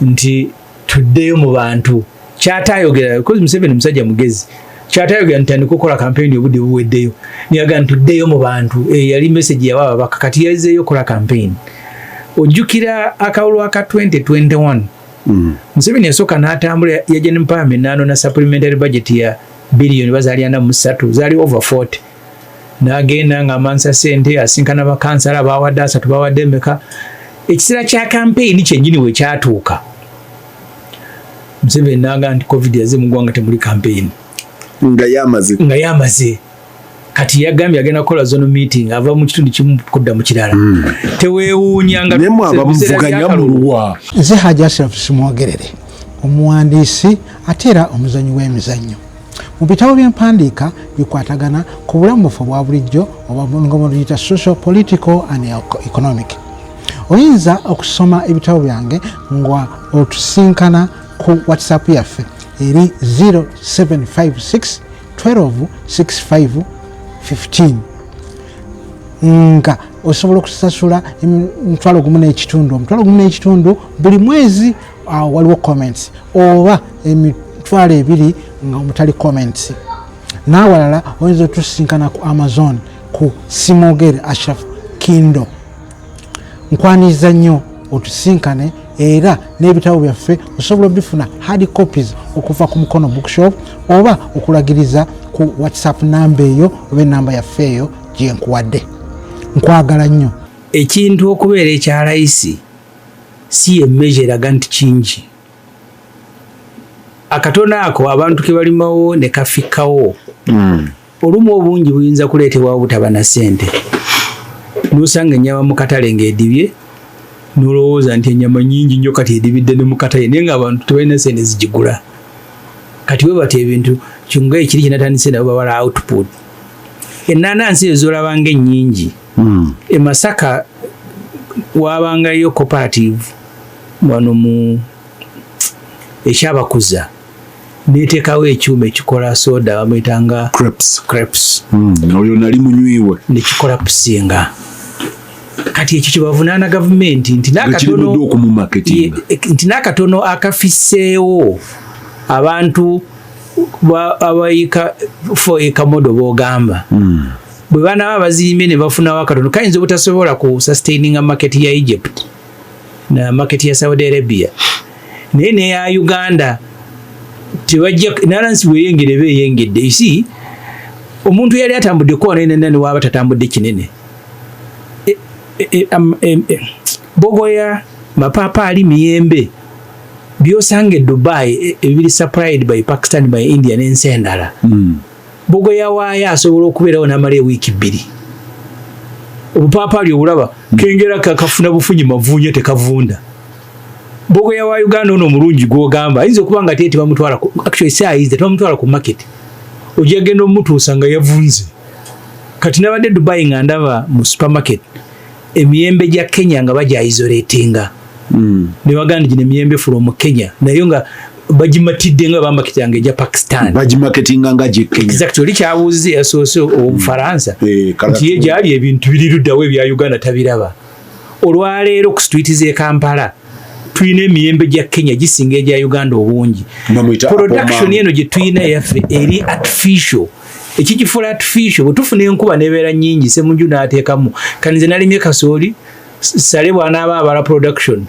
nti tuddeyo mu bantu. Kyatayogera, because Museveni musajja mugezi, kyatayogera nti tandika okukola kampeyini obudde buweddeyo, niyaga nti tuddeyo mu bantu. Yali message yawa ababaka. Kati yazzeeyo okukola kampeyini. Ojjukira akalulu aka 2021, Museveni yasooka n'atambula, yajja ne parliament n'anona supplementary budget ya biliyoni bazaali 43, zaali over 40, n'agenda ng'amansa sente, asinkana bakansala, bawadde 30, bawadde emeka. Ekiseera kya kampeyini kyennyini we kyatuuka, Museveni n'agamba nti COVID yaze mu ggwanga, temuli kampeyini. Nga yamaze. Nga yamaze. Kati yagambye agenda kukola zone meeting, ava mu kitundu kimu kudda mu kirala. Teweewuunya nga naye mwe abamuvuganya muluwa? Nze Haji Ashraf Simwogerere, omuwandiisi ate era omuzanyi w'emizannyo. Mu bitabo byempandiika bikwatagana ku bulamu bwaffe obwa bulijjo, oba nga bwetuyita social, political and economic. Oyinza okusoma ebitabo byange nga otusinkana ku WhatsApp yaffe eri 0756 12 65 15, nga osobola okusasula 1.5, 1.5 buli mwezi. Awo waliwo comments, oba 20,000 nga omutali comments. N'awalala oyinza otusinkana ku Amazon ku Simogere Ashraf Kindo. Nkwaniriza nnyo otusinkane. Era n'ebitabo byaffe osobola obifuna hard copies okuva ku Mukono Bookshop oba okulagiriza ku WhatsApp namba eyo oba enamba yaffe eyo gyenkuwadde. Nkwagala nnyo. Ekintu okubeera ekya layisi si ye measure eraga nti kingi. Akatono ako abantu ke balimawo ne kafikkawo, olumu obungi buyinza kuleetebwawo butaba na ssente. N'osanga ennyama mu katale ng'edibye, n'olowooza nti ennyama nnyingi nnyo kati edibidde ne mu katale, naye ng'abantu tebalina ssente zigigula. Kati bwe batyo ebintu kyunga ekiri kyenatandise nabo babala output. Ennaanansi ezo z'olabanga ennyingi, e Masaka wabangayo cooperative wano mu ekyabakuza neteekawo ekyuma ekikola soda bamuyitanga Crepes. Crepes. Oyo nali munywiwe. Nekikola pusinga. Kati ekyo kyebavunaana gavumenti nti n'akatono okumumarketinga. Nti n'akatono akafisseewo abantu abayika 4 acre model b'ogamba, bwe banaba bazirimye ne bafunawo akatono, kayinza obutasobola ku sustaininga market ya Egypt na market ya Saudi Arabia, naye neya Uganda tebajja. Nalansi bweyengere eba eyengedde. You see, omuntu yali atambudde kuwa nene waba tatambudde kinene. Bogoya, mapaapaali, miyembe byosanga e Dubai ebiri supplied by Pakistan, by India n'ensi endala. Bogoya waayo asobola okubeerawo n'amala ewiiki 2. Obupaapaali obulaba kengera kafuna bufunyi mavuunye, tekavunda. Bogoya wa Uganda ono omulungi gwogamba ayinza okuba nga tye tebamutwala, actually si ayinza, tebamutwala ku market, ojja genda omutuusa nga yavunze. Kati nabadde Dubai nga ndaba mu supermarket emiyembe gya Kenya nga bagyisolatinga ne baganda gino emiyembe from Kenya, naye nga bagimatidde nga bamarketinga ejja Pakistan. Bagimarketinga nga gye Kenya. Exactly. Oli kyabuuziza yasoose Obufaransa nti ye gyali ebintu biri luddawo ebya Uganda tabiraba. Olwaleero ku street z'e Kampala tulina emiyembe gya Kenya gisinga egya Uganda obungi. Bamuyita Production Apple. eno gye tulina eyaffe eri artificial. Ekigifuula artificial, bwe tufuna enkuba nebeera nnyingi, Semunju n'ateekamu kani. Nze nalimye kasooli. Sale bw'anaaba abala production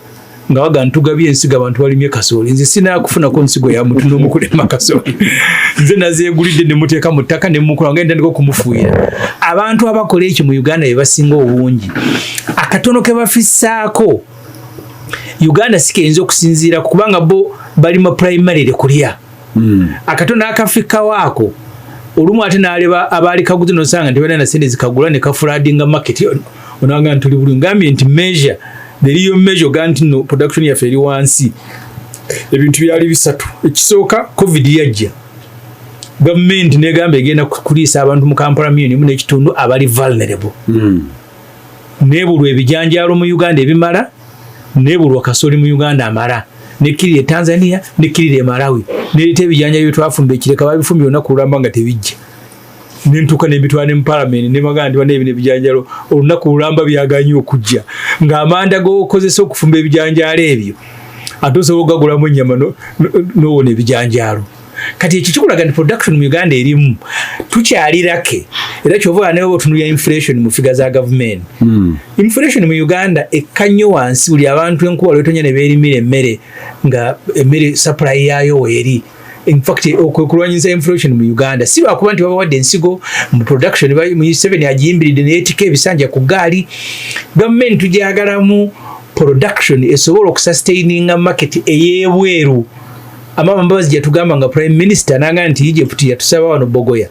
nga waga ntugabye ensigo, abantu balimye kasooli, nze sinakufunako nsigo ya muntu n'omukulema kasooli. Nze nazeegulidde nemuteeka mu ttaka nemukula nga ntandika okumufuuyira. Abantu abakola ekyo mu Uganda be basinga obungi. Akatono ke bafissaako Uganda si keyinza okusinziira, kubanga bo balima primarily kulya. Akatono akafikkawo ako olumu ate n'aleba abaali kaguze, nosanga nti balina na sente zikagula ne kafloodinga market. Onaga nti tuli bulungi. Ngambye nti measure, the real measure ga nti no production yaffe eri wansi, ebintu byali bisatu. Ekisooka, COVID yajja, gavumenti negamba egenda kuliisa abantu mu Kampala 1.5 million abali vulnerable. Nebulwa ebijanjaalo mu Uganda ebimala, nebulwa kasoli mu Uganda amala, nekkirira e Tanzania, nekkirira e Malawi, nereeta ebijanjaalo byetwafumba ekireka babifumbye olunaku lulamba nga tebijja. Nentuuka nebitwala ne mu palamenti nemagamba nti bana ebino ebijanjalo olunaku lulamba byaganye okujja, ng'amanda g'okozesa okufumba ebijanjaalo ebyo ate osobola okugagulamu ennyama n'owona ebijanjaalo. Kati ekyo kikulaga nti production mu Uganda erimu tukyali lucky. Era kyova naye oba otunulira inflation mu figure za gavumenti, inflation mu Uganda ekka nnyo wansi buli abantu enkuba lwetonya ne beerimira emmere, nga emmere supply yaayo weeri. In fact, okulwanyisa inflation mu Uganda si lwakuba nti babawadde ensigo mu production Museveni agiyimbiridde neyetika ebisanja ku gaali. Gavumenti tugyagalamu production esobola okusustaininga market ey'ebweru. Amama Mbabazi gyatugamba nga prime minister nanga nti Egypt yatusaba wano bogoya,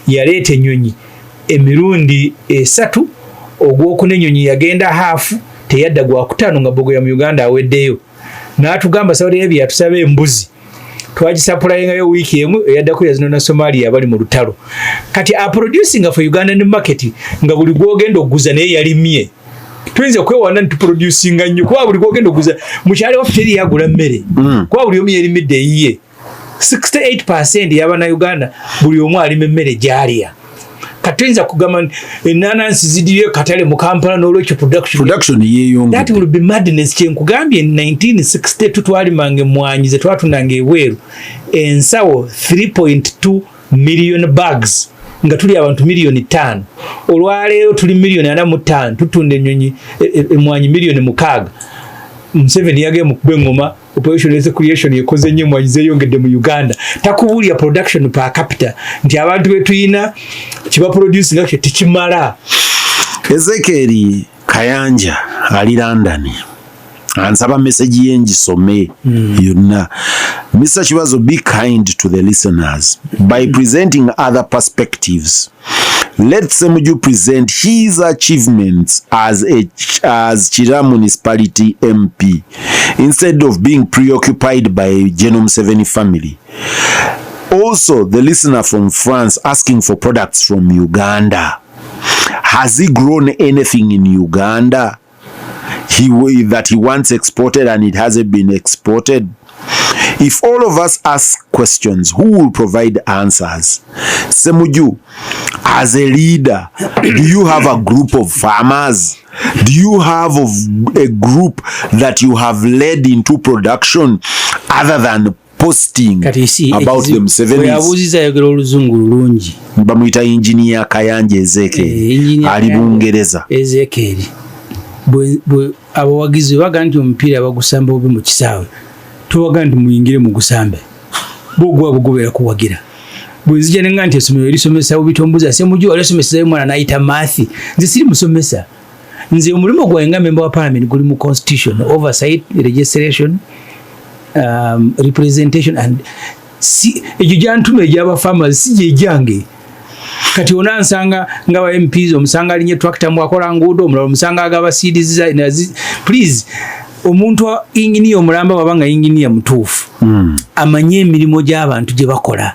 yaleeta ennyonyi emirundi 3, ogwokuna ennyonyi yagenda haafu teyadda, gwakutaano nga bogoya mu Uganda aweddeyo. N'atugamba Saudi Arabia yatusaba embuzi, twagisupplyingayo wiiki emu eyaddako yazinona Somalia abali mu lutalo. Kati aproducinga for Ugandan market nga buli gwogenda okuguza naye yalimye. Tuyinza kwewana nti tuproducinga nnyo kuba buli gwogenda okuguza mukyali waffe teri yagula mmere, kuba buli omu yerimidde eyiye. 68% y'abannayuganda buli omu alima emmere gyalya. Kati tuyinza kugamba nti enanansi zidibye katale mu Kampala n'olwekyo production production yeeyongedde? That will be madness. Kyenkugambye, 1962 twalimanga emwanyi ze twatundanga ebweru ensawo 3.2 million bags nga tuli abantu 5 miliyoni. Olwaleero tuli 45 million, tutunda enyonyi emwanyi 6 miliyoni. Museveni yagenda mu kuba engoma, Operation Wealth Creation ekoze nnyo, emmwanyi zeeyongedde mu Uganda. Takubuulira production per capita nti abantu betuyina kibaproduce nga tekimala. Ezekiel Kayanja ali London ansaba message ye ngisome yonna. Mr. Kibazo, be kind to the listeners by presenting other perspectives. Let Ssemujju present his achievements as Kira Municipality MP instead of being preoccupied by General Museveni family. Also, the listener from France asking for products from Uganda. Has he grown anything in Uganda that he wants exported and it hasn't been exported? If all of us ask questions, who will provide answers? Ssemujju, as a leader, do you have a group of farmers? Do you have a group that you have led into production other than posting about the Musevenis? Yabuuziza ayogera oluzungu lulungi. Bamuyita Engineer Kayanja Ezekiel, ali Bungereza. Ezekiel, abawagizi baga nti omupiira bagusamba bubi mu kisaawe, tubaga nti muyingire mu gusambe, bwogwa bugobeera kuwagira. Bwenzija nenga nti essomero erisomesa bubitombuza, Ssemujju wali osomesezayo omwana n'ayita math? Nze siri musomesa. Nze omulimu gwange nga member wa parliament guli mu constitution: oversight, legislation, representation and si, egyo gyantuma egy'abafarmers si gyegyange. Kati onansanga nga ba MPs, omusanga alinye tractor mwakola nguudo, omulala omusanga agaba seeds. Please, omuntu inginiya omulamba waba nga inginiya mutuufu, amanye emirimu gy'abantu gye bakola.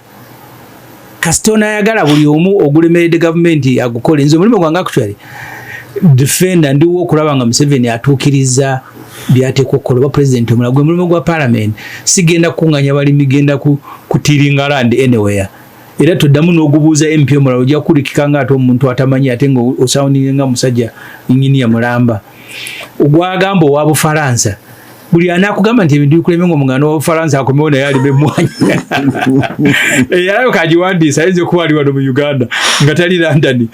Kasita onayagala buli omu ogulemeredde gavumenti agukole. Nze omulimu gwange actually defender, ndiwo okulaba nga Museveni atuukiriza byateekwa okukola oba president omulala. Gwe mulimu gwa parliament. Sigenda kukuŋŋanya balimi, genda kutillinga land anywhere. Era toddamu n'ogubuuza MP omulala, ojja kukulikika nga ate omuntu atamanyi, ate nga osoundinga nga musajja inginiya mulamba. Ogwagamba owa Bufalansa, buli anaakugamba nti ebintu bikuleme nga omuganda wa Bufalansa akomewo naye alime emmwanyi, eyalayo kagiwandiisa ayinza okuba ali wano mu Uganda nga tali London,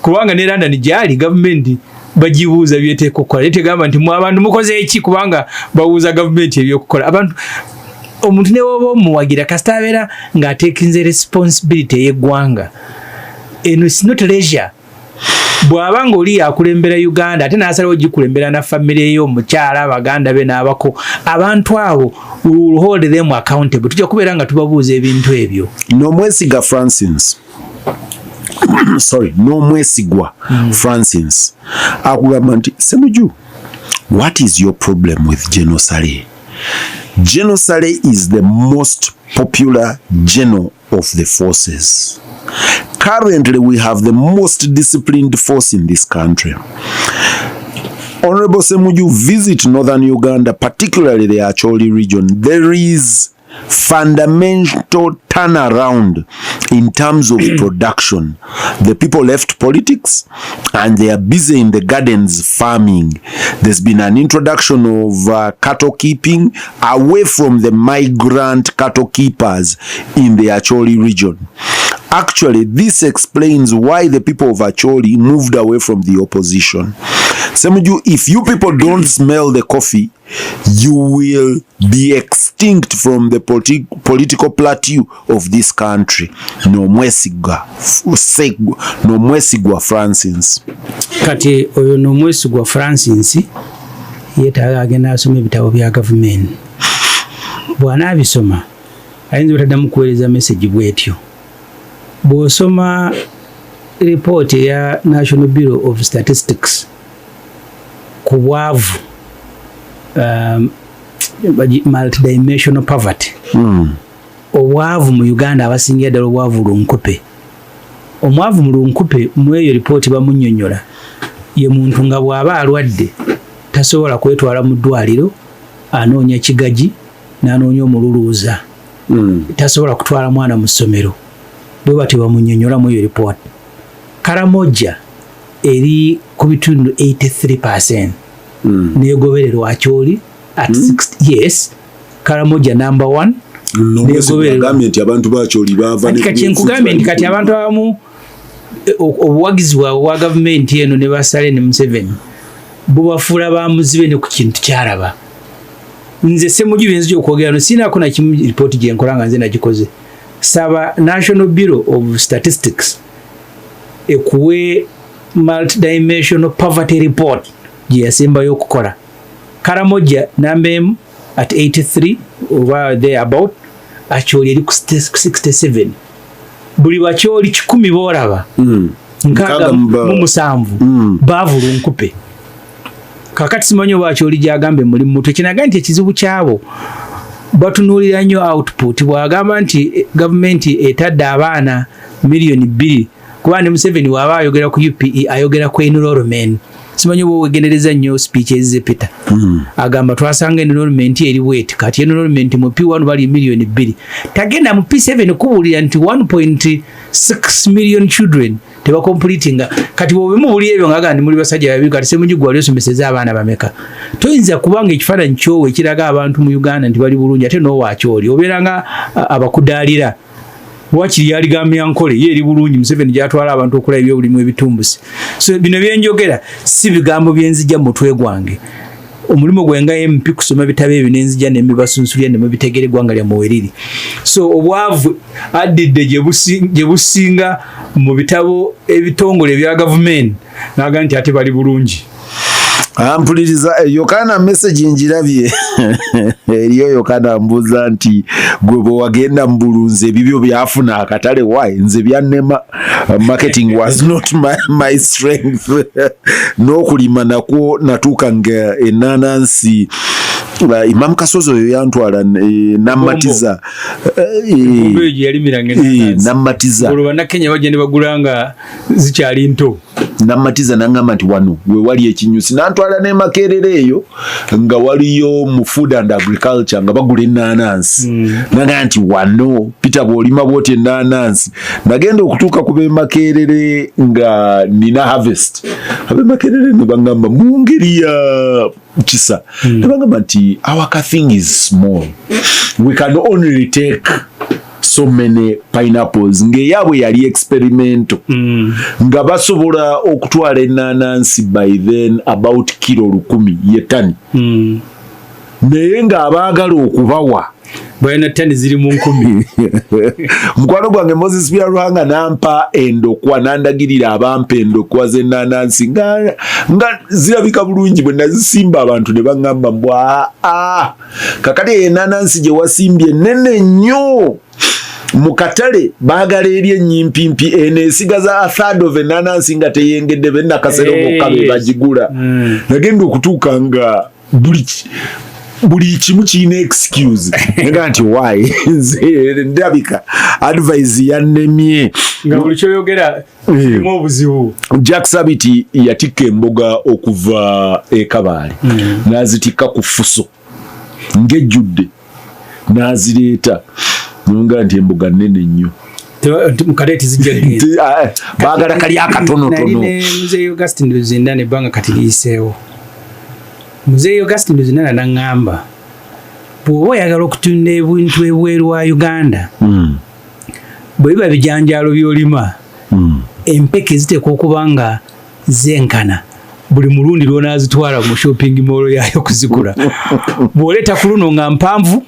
kubanga ne London gyali gavumenti bagibuuza byeteeka okukola. Naye tegamba nti mwe abantu mukoze eki, kubanga babuuza gavumenti ebyokukola. Abantu, omuntu ne woba omuwagira, kasita abeera ng'ateekinze responsibility ey'eggwanga eno. Is not leisure. Bw'aba ng'oli yakulembera Uganda ate n'asalawo gikulembera na famire ye, omukyala, baganda be n'abako, abantu abo we will hold them accountable. Tujja kubeera nga tubabuuza ebintu ebyo. Nomwesiga Francis, sorry, Nomwesigwa Francis akugamba nti, "Ssemujju, what is your problem with General Saleh? General Saleh is the most popular general of the forces. Currently we have the most disciplined force in this country. Honorable Ssemujju, visit northern Uganda, particularly the Acholi region. There is fundamental turnaround in terms of production. The people left politics and they are busy in the gardens farming. There's been an introduction of cattle keeping away from the migrant cattle keepers in the Acholi region. Actually, this explains why the people of Acholi moved away from the opposition. Ssemujju, if you people don't smell the coffee, you will be extinct from the political plateau of this country." Nomwesigwa Francis. Kati oyo Nomwesigwa Francis yeetaaga agenda asoma ebitabo bya gavumenti. Bw'anaabisoma ayinza obutaddamu kuweereza message bw'etyo. Bw'osoma ripooti eya National Bureau of Statistics ku bwavu, multidimensional poverty, obwavu mu Uganda, abasingira ddala obwavu lunkupe. Omwavu mu lunkupe mu eyo ripooti bamunnyonnyola ye muntu nga bw'aba alwadde tasobola kwetwala mu ddwaliro, anoonya kigaji n'anoonya omululuuza, tasobola kutwala mwana mu ssomero. Bwe batyo bamunnyonnyola mu eyo ripooti. Karamoja eri ku bitundu 83, negobererwa Acholi at 60. Yes, Karamoja number one. Agambye nti abantu b'Acholi bava Kati kati nkugambye nti kati abantu abamu obuwagizi bwabwe bwa gavumenti eno ne basale ne Museveni bubafuula bamuzibe ne ku kintu kyalaba. Nze Ssemujju byenzija okwogera no sinaako nakimu ripooti gyenkola nga nze nagikoze. Saba National Bureau of Statistics ekuwe multidimensional poverty report gye yasembayo okukola. Karamoja namba emu at 83 oba there about, Acholi eri ku 67. Buli Bacholi 100 boolaba 67 baavu lunkupe. Kakati simanyi oba Acholi gy'agamba emuli mu mutwe. Kinaga nti ekizibu kyabo batunuulira nnyo output. Bw'agamba nti gavumenti etadde abaana 2 miliyoni, kuba ne Museveni bw'aba ayogera ku UPE ayogera ku enrollment. Simanyi oba wegendereza nnyo speech ezize Peter. Agamba twasanga enrollment eri bweti, kati enrollment mu P1 bali 2 miliyoni, tagenda mu P7 kubuulira nti 1.6 million children tebacompletinga. Kati bwobimubulira ebyo nga ndi muli basajja babiri, kati Ssemujju gwali osomeseza abaana bameka? Toyinza kubanga ekifaananyi kyowo ekiraga abantu mu Uganda nti bali bulungi ate n'owakyoli obeera nga abakudaalira. Wakiri yaligambya nkole ye eri bulungi, Museveni gyatwala abantu okulaba ebyobulimi ebitumbuse. So bino byenjogera si bigambo byenzijja mu mutwe gwange. Omulimu gwe nga MP kusoma bitabo ebyo nenzija nemibasunsulya nemubitegera eggwanga lyammwe weriri. So obwavu addidde gye businga mu bitabo ebitongole ebya gavumenti naga nti ate bali bulungi. Ampuliriza Yokaana, message njirabye eriyo. Yokaana mbuuza nti gwe bwe wagenda mu bulunzi ebibyo byafuna akatale? Why nze byannema. Marketing was not my strength. N'okulima nakwo natuuka nga enanansi, Imam Kasozi oyo yantwala, nammatiza. Nammatiza. Olwo bannakenya bajja ne bagula nga zikyali nto. Nammatiza naŋŋamba nti wano we wali ekinyusi, nantwala ne Makerere eyo nga waliyo mu food and agriculture nga bagula enanansi. Naga nti wano Peter bw'olima bwoti enanansi. Nagenda okutuuka ku b'e Makerere nga nina harvest, ab'e Makerere ne baŋŋamba mu ngeri ya kisa ne baŋŋamba nti our thing is small, we can only take so many pineapples, ng'eyaabwe yali experimental nga basobola okutwala enanansi by then about kilo 1000 yetani naye ng'abaagala okubawa balina ttani ziri mu 1000. Mukwano gwange Moses Byaruhanga nampa endokwa, nandagirira abampa endokwa z'enanansi nga zirabika bulungi. Bwe nazisimba abantu ne baŋŋamba mbwa aa kakati eyo enanansi gye wasimbye nene nnyo, mu katale baagala eri enyimpimpi, eno esigaza a third of enanansi nga teyengedde, bennakasero bokka be bagigula. Nagenda okutuuka nga buli kimu kirina excuse nga nti why nze ndabika advice yannemye. Nga buli kyoyogera kirimu obuzibu. Jack Sabiti yatikka emboga okuva e Kabaale n'azitikka ku Fuso ng'ejjudde n'azireeta, nonga nti emboga nnene nnyo. Mukale tizijja kugenda. Baagala kali akatonotono. Nali ne Muzeeyi Augustin Luzindana ebbanga kati liyiseewo. Muzeeyi Augustin Luzindana naŋŋamba bw'oba oyagala okutunda ebintu ebweru wa Uganda, bwe biba bijanjaalo by'olima, empeke ziteekwa okuba nga zenkana buli mulundi lwonaazitwala mu shopping mall yayo okuzigula. Bw'oleeta ku luno nga mpanvu,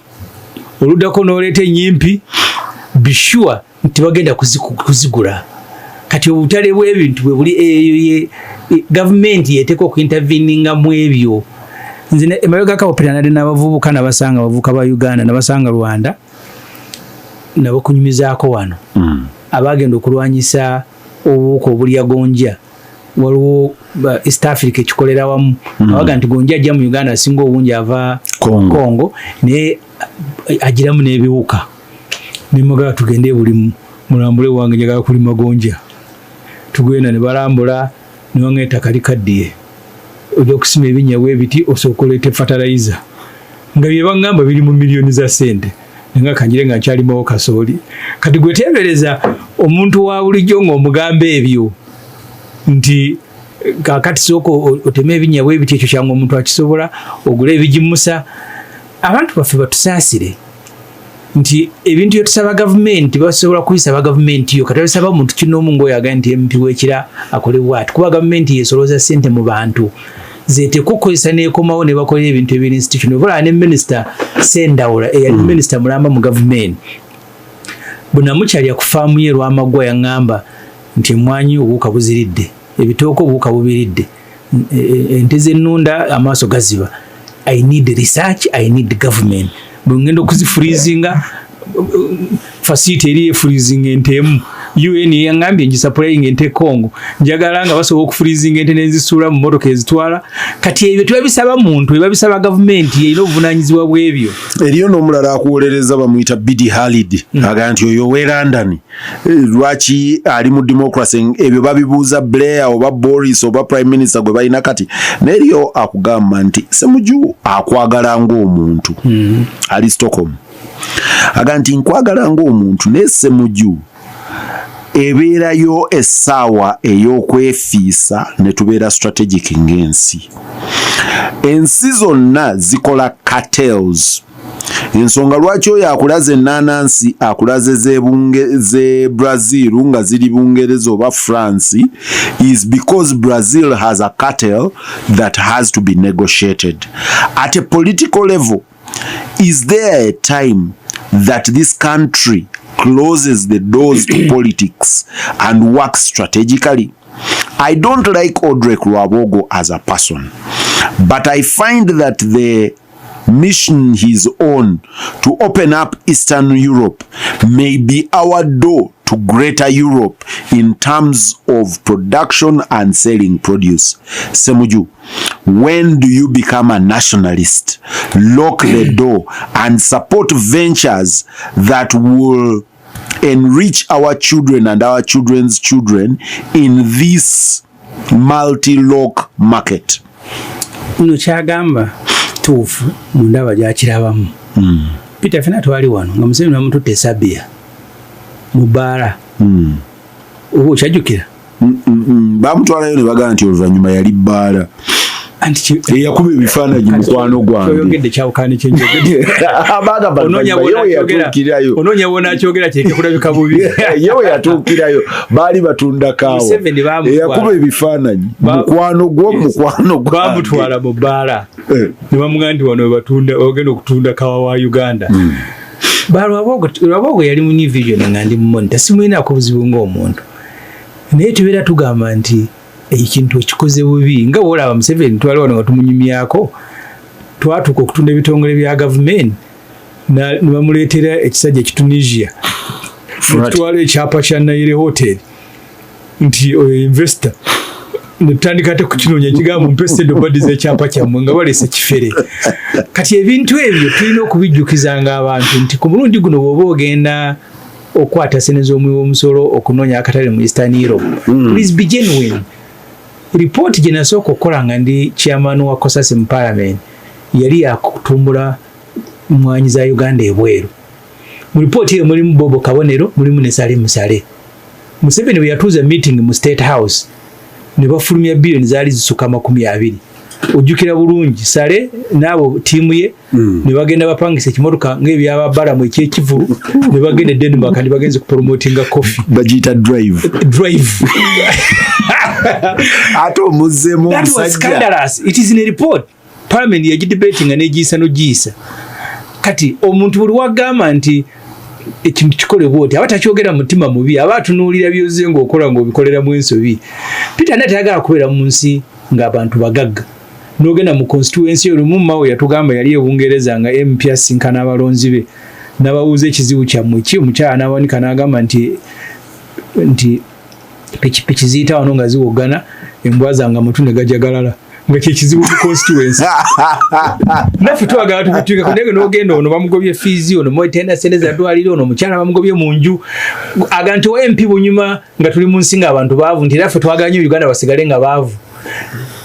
oluddako n'oleeta ennyimpi, be sure nti bagenda kuzigula. Kati obutale bw'ebintu bwe buli eyo ye gavumenti yeteeka okuinterveninga mu ebyo. Nze emabega kawopera nali n'abavubuka, nabasanga abavubuka ba Uganda, nabasanga Rwanda, nabakunyumizaako wano abagenda okulwanyisa obuwuka obulya gonja. Waliwo East Africa ekikolera wamu, abaga nti gonja ajja mu Uganda asinga obungi ava Congo. Congo, naye agiramu n'ebiwuka. Nemugaba tugende buli mulambule wange, njagala kulima gonja. Tugenda ne balambula newanga ettaka likaddiye, ojja okusima ebinnya bwebiti, osooka oleete fertilizer, nga bye baŋŋamba biri mu miliyoni za ssente, nga kanjire nga nkyalimawo kasooli. Kati gwe teebereza omuntu wa bulijjo ng'omugamba ebyo nti kakati sooka oteme ebinnya bwebiti, ekyo kyangu omuntu akisobola, ogule ebigimusa. Abantu baffe batusaasire nti ebintu byetusaba gavumenti basobola kubisaba gavumenti yo, kati babisaba omuntu kinoomu ngaoyo agamba nti MP wekira akole bwati, kuba gavumenti yesolooza ssente mu bantu. Zeteekwa okukozesa neekomawo ne bakolera ebintu ebiri institution. Obalaba ne Minisita Sendawula eyali minisita mulamba mu gavumenti, bwe namukyalya ku faamu ye Lwamaggwa, yaŋŋamba nti emwanyi obuwuka buziridde, ebitooke obuwuka bubiridde, ente zennunda amaaso gaziba. I need research, I need government. Bwe ngenda okuzifreezinga, facility eri efreezinga ente emu, UN yaŋŋambye ngisupplying ente Congo, njagala nga basobola okufreezinga ente nenzisuula mu motoka ezitwala. Kati ebyo tebabisaba muntu, ebabisaba gavumenti, erina obuvunanyizibwa bw'ebyo. Eriyo n'omulala akuwolereza, bamuyita Bidi Halid, agamba nti oyo owe London, lwaki ali mu democracy? Ebyo babibuuza Blair oba Boris oba prime minister gwe balina kati. Naye eriyo akugamba nti Semuju akwagala ng'omuntu, ali Stockholm, agamba nti nkwagala ng'omuntu, naye Semuju ebeerayo essaawa ey'okwefiisa ne tubeera strategic ng'ensi. Ensi zonna zikola cartels. Ensonga lwaki oyo akulaze ennaanansi, akulaze ze Brazil nga ziri Bungereza oba France, is because Brazil has a cartel that has to be negotiated at a political level. Is there a time that this country closes the doors to politics and works strategically? I don't like Odrek Rwabogo as a person, but I find that the mission he's on to open up Eastern Europe may be our door to Greater Europe in terms of production and selling produce. Semuju, when do you become a nationalist, lock the door and support ventures that will enrich our children and our children's children in this multi-lock market? Nno kyagamba kituufu mu ndaba gyakirabamu. Peter, fena twali wano nga Museveni bamututte e Serbia mu bbaala, oba okyajjukira? Bamutwalayo ne bagamba nti oluvannyuma yali bbaala. Anti eyakuba ebifaananyi mukwano gwange. Kyoyogedde kyawukana kyenjogedde. Bagamba Onoonya oluvannyuma ye we yatuukirayo. Onoonya bwonakyogera kireke kulabika bubi. Ye we yatuukirayo baali batunda kaawa. Museveni bamutwala. Eyakuba ebifaananyi mukwano gwo, mukwano gwange. Bamutwala mu bbaala ne bamugamba nti wano webatunda, ogenda okutunda kawa wa Uganda. Balwabwogo yali mu New Vision nga ndi mu Monitor. Simulinaako buzibu ng'omuntu, naye tubeera tugamba nti ekintu okikoze bubi. Nga bwolaba Museveni, twali wano nga tumunyumyako, twatuuka okutunda ebitongole bya gavumenti ne bamuleetera ekisajja ekitunisia netutwala ekyapa kya Nile Hotel nti oyo investor, netutandika ate kukinoonya ekigambo mpe sente obaddiza ekyapa kyammwe nga baleese kifere. Kati ebintu ebyo tulina okubijjukizanga abantu nti ku mulundi guno bw'oba ogenda okwata sente z'omuwi w'omusolo okunoonya akatale mu Eastern Europe, please be genuine. Ripooti gye nasooka okukola nga ndi chairman wa COSASE mu parliament yali yakutumbula mwanyi za Uganda ebweru. Mu ripooti eyo mulimu Bobo Kabonero, mulimu ne Salim Saleh. Museveni bwe yatuuza meeting mu State House ne bafulumya biliyoni zaali zisuka 20, ojjukira bulungi, Saleh n'abo ttiimu ye ne bagenda bapangisa ekimotoka ng'ebyababalamu ekyekivulu ne bagenda e Denmark ne bagenze kupromotinga coffee. Bagiyita drive. Drive. Ate omuzzeemu. That was omusajja scandalous. It is in a report. Parliament yagidebatinga negiyisa nogiyisa. Kati omuntu buli wagamba nti ekintu kikolebwa oti, aba takyogera mutima mubi, aba atunuulira byoze ng'okola ng'obikoleramu ensobi. Peter naye tayagala kubeera mu nsi ng'abantu bagagga n'ogenda mu constituency. Olumu Mawe yatugamba yali ebungereza nga MP asinkana abalonzi be n'ababuuza, "Ekizibu kyammwe ki?" Omukyala n'awanika n'agamba nti pikipiki ziyita wano nga ziwogana, embwa zange amatu ne gajagalala, nga kyekizibu mu constituency. Naffe twagala tubituukeko, naye n'ogenda ono bamugobye fees, ono mwetenda sente zadwaliro, ono omukyala bamugobye mu nju. Aga nti owa MP bunyuma nga tuli mu nsi nga abantu baavu, nti era ffe twagala nnyo Uganda basigale nga baavu.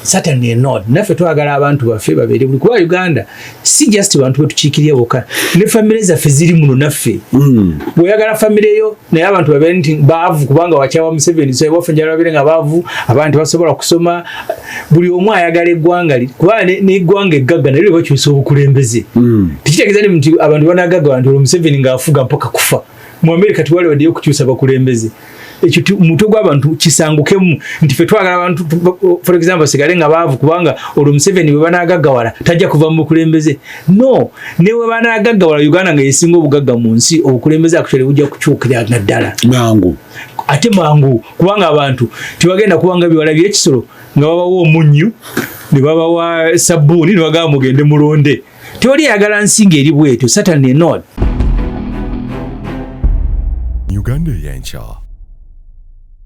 Certainly not. Naffe twagala abantu baffe babeere buli, kuba Uganda si just bantu betukiikirira bokka, ne famire zaffe ziri muno naffe. Bw'oyagala famire yo naye abantu babeere nti baavu kubanga wakyawa Museveni, so waffe njagala babeere nga baavu, abantu basobola kusoma. Buli omu ayagala eggwanga kuba n'eggwanga eggagga nalyo bakyusa obukulembeze. Tekitegeeza nti abantu banagagga nti olwo Museveni ng'afuga mpaka kufa. Mu America tiwali waddeyo okukyusa bakulembeze. Ekyo mutwe gw'abantu kisangukemu nti fe twagala abantu, for example, basigale nga baavu, kubanga olwo Museveni bwe banaagaggawala tajja kuva mu bukulembeze. No, ne bwe banaagaggawala, Uganda nga yesinga obugagga mu nsi, obukulembeze actually bujja kukyukira naddala mangu. Ate mangu, kubanga abantu tebagenda kubanga biwala byekisolo nga babawa omunnyu ne babawa sabbuuni ne bagamba mugende mulonde. Tewali ayagala nsi ng'eri bwetyo, certainly not. Uganda ey'enkya.